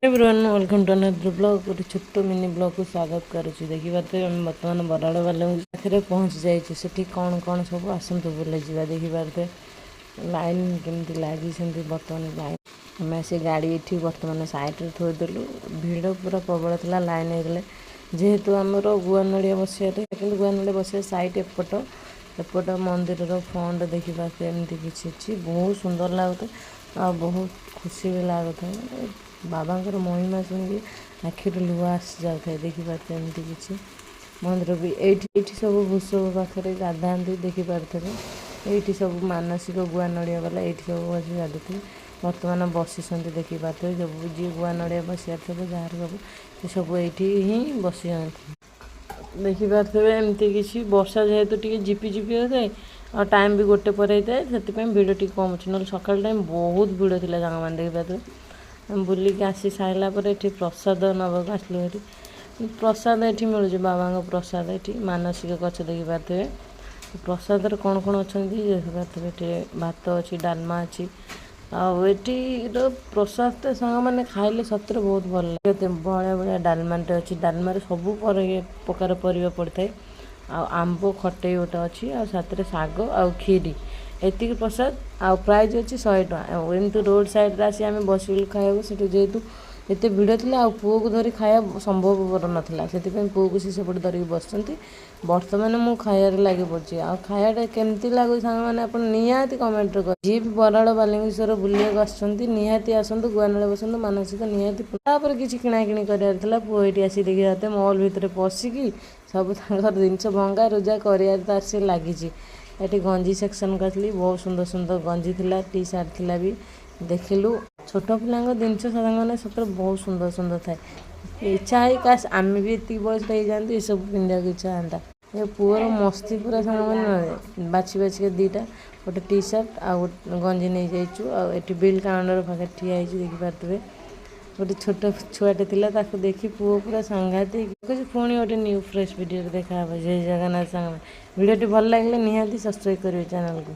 Everyone, welcome to another vlog। ଗୋଟେ ଛୋଟ mini ବ୍ଲଗ୍କୁ ସ୍ୱାଗତ କରୁଛି। ଦେଖିପାରୁଥିବେ, ଆମେ ବର୍ତ୍ତମାନ ବରାଳ ବାଲୁଙ୍କେଶ୍ୱର ପାଖରେ ପହଞ୍ଚି ଯାଇଛୁ। ସେଠି କ'ଣ କ'ଣ ସବୁ, ଆସନ୍ତୁ ବୁଲିଯିବା। ଦେଖିପାରୁଥିବେ, ଲାଇନ୍ କେମିତି ଲାଗିଛନ୍ତି ବର୍ତ୍ତମାନ ଲାଇନ୍। ଆମେ ସେ ଗାଡ଼ି ଏଠି ବର୍ତ୍ତମାନ ସାଇଡ଼୍ରେ ଥୋଇଦେଲୁ। ଭିଡ଼ ପୁରା ପ୍ରବଳ ଥିଲା, ଲାଇନ୍ ହେଇଗଲେ। ଯେହେତୁ ଆମର ଗୁଆ ନଡ଼ିଆ ବସିବାରେ, କିନ୍ତୁ ଗୁଆ ନଡ଼ିଆ ବସିବା ସାଇଡ଼୍ ଏପଟ ଏପଟ ମନ୍ଦିରର ଫ୍ରଣ୍ଟ ଦେଖିପାରୁଥିବେ, ଏମିତି କିଛି ଅଛି। ବହୁତ ସୁନ୍ଦର ଲାଗୁଥାଏ ଆଉ ବହୁତ ଖୁସି ବି ଲାଗୁଥାଏ। ମାନେ ବାବାଙ୍କର ମହିମା ଶୁଣିକି ଆଖିରୁ ଲୁହ ଆସିଯାଉଥାଏ। ଦେଖିପାରୁଥିବେ, ଏମିତି କିଛି ମନ୍ଦିର ବି ଏଇଠି। ଏଇଠି ସବୁ ବୃଷଭ ପାଖରେ ଗାଧାନ୍ତି। ଦେଖିପାରୁଥିବେ, ଏଇଠି ସବୁ ମାନସିକ ଗୁଆ ନଡ଼ିଆ ବାଲା ଏଇଠି ସବୁ ବସି ଗାଧୁଥିବେ। ବର୍ତ୍ତମାନ ବସିଛନ୍ତି, ଦେଖିପାରୁଥିବେ। ସବୁ ଯିଏ ଗୁଆ ନଡ଼ିଆ ବସିବାର ଥିବ ଯାହାର, ସବୁ ସେ ସବୁ ଏଇଠି ହିଁ ବସିଯାଆନ୍ତି। ଦେଖିପାରୁଥିବେ, ଏମିତି କିଛି। ବର୍ଷା ଯେହେତୁ ଟିକେ ଝିପି ଝିପି ହେଉଥାଏ ଆଉ ଟାଇମ୍ ବି 1 ପରେ ହେଇଥାଏ, ସେଥିପାଇଁ ଭିଡ଼ ଟିକେ କମ୍ ଅଛି। ନହେଲେ ସକାଳ ଟାଇମ୍ ବହୁତ ଭିଡ଼ ଥିଲା ସାଙ୍ଗମାନେ। ଦେଖିପାରୁଥିବେ, ଆମେ ବୁଲିକି ଆସି ସାରିଲା ପରେ ଏଠି ପ୍ରସାଦ ନେବାକୁ ଆସିଲୁ। ଏଠି ପ୍ରସାଦ ଏଠି ମିଳୁଛି, ବାବାଙ୍କ ପ୍ରସାଦ। ଏଠି ମାନସିକ ଗଛ ଦେଖିପାରୁଥିବେ। ପ୍ରସାଦରେ କ'ଣ କ'ଣ ଅଛନ୍ତି ଦେଖିପାରୁଥିବେ। ଏଠି ଭାତ ଅଛି, ଡାଲମା ଅଛି। ଆଉ ଏଠିର ପ୍ରସାଦଟା ସାଙ୍ଗମାନେ ଖାଇଲେ ସତରେ ବହୁତ ଭଲ ଲାଗେ। ବଢ଼ିଆ ବଢ଼ିଆ ଡାଲମାଟେ ଅଛି। ଡାଲମାରେ ସବୁ ପ୍ରକାର ପରିବା ପଡ଼ିଥାଏ ଆଉ ଆମ୍ବ ଖଟେଇ ଗୋଟେ ଅଛି ଆଉ ସାଥିରେ ଶାଗ ଆଉ କ୍ଷୀରି, ଏତିକି ପ୍ରସାଦ। ଆଉ ପ୍ରାଇସ୍ ଅଛି 100 ଟଙ୍କା। ଆଉ ଏମିତି ରୋଡ଼ ସାଇଡ଼୍ରେ ଆସି ଆମେ ବସିଲୁ ଖାଇବାକୁ। ସେଠି ଯେହେତୁ ଏତେ ଭିଡ଼ ଥିଲା ଆଉ ପୁଅକୁ ଧରି ଖାଇବା ସମ୍ଭବପର ନଥିଲା, ସେଥିପାଇଁ ପୁଅକୁ ସେ ସେପଟେ ଧରିକି ବସିଛନ୍ତି। ବର୍ତ୍ତମାନ ମୁଁ ଖାଇବାରେ ଲାଗି ପଡ଼ିଛି। ଆଉ ଖାଇବାଟା କେମିତି ଲାଗୁଛି ସାଙ୍ଗମାନେ, ଆପଣ ନିହାତି କମେଣ୍ଟରେ କହିବେ। ଯିଏ ବି ବରାଳ ବାଲୁଙ୍କେଶ୍ୱର ବୁଲିବାକୁ ଆସୁଛନ୍ତି, ନିହାତି ଆସନ୍ତୁ, ଗୁଆ ନଡ଼ିଆ ବସନ୍ତୁ, ମାନସିକ ନିହାତି। ତାପରେ କିଛି କିଣାକିଣି କରିବାର ଥିଲା। ପୁଅ ଏଇଠି ଆସି ଦେଖିବା, ମଲ୍ ଭିତରେ ପଶିକି ସବୁ ତାଙ୍କର ଜିନିଷ ଭଙ୍ଗା ରୁଜା କରିବାରେ ତାର ସେ ଲାଗିଛି। ଏଠି ଗଞ୍ଜି ସେକ୍ସନ୍ କରିଥିଲି, ବହୁତ ସୁନ୍ଦର ସୁନ୍ଦର ଗଞ୍ଜି ଥିଲା, ଟି ସାର୍ଟ ଥିଲା ବି ଦେଖିଲୁ। ଛୋଟ ପିଲାଙ୍କ ଜିନିଷ ସାଙ୍ଗମାନେ ସତରେ ବହୁତ ସୁନ୍ଦର ସୁନ୍ଦର ଥାଏ। ଇଚ୍ଛା ହେଇ କାଶ ଆମେ ବି ଏତିକି ବୟସରେ ହେଇଯାଆନ୍ତୁ, ଏସବୁ ପିନ୍ଧିବାକୁ ଇଚ୍ଛା ହୁଅନ୍ତା। ଏ ପୁଅର ମସ୍ତି ପୁରା। ସାଙ୍ଗମାନେ, ବାଛି ବାଛିକା ଦୁଇଟା, ଗୋଟେ ଟି ସାର୍ଟ ଆଉ ଗୋଟେ ଗଞ୍ଜି ନେଇଯାଇଛୁ। ଆଉ ଏଠି ବିଲ୍ କାଉଣ୍ଟର ପାଖରେ ଠିଆ ହେଇଛି। ଦେଖିପାରୁଥିବେ, ଗୋଟେ ଛୋଟ ଛୁଆଟେ ଥିଲା, ତାକୁ ଦେଖି ପୁଅ ପୁରା ସାଂଘାତିକ। ପୁଣି ଗୋଟେ ନ୍ୟୁ ଫ୍ରେଶ୍ ଭିଡ଼ିଓରେ ଦେଖା ହେବ। ଜୟ ଜଗନ୍ନାଥ ସାଙ୍ଗମାନେ। ଭିଡ଼ିଓଟି ଭଲ ଲାଗିଲେ ନିହାତି ସବସ୍କ୍ରାଇବ୍ କରିବେ ଚ୍ୟାନେଲକୁ।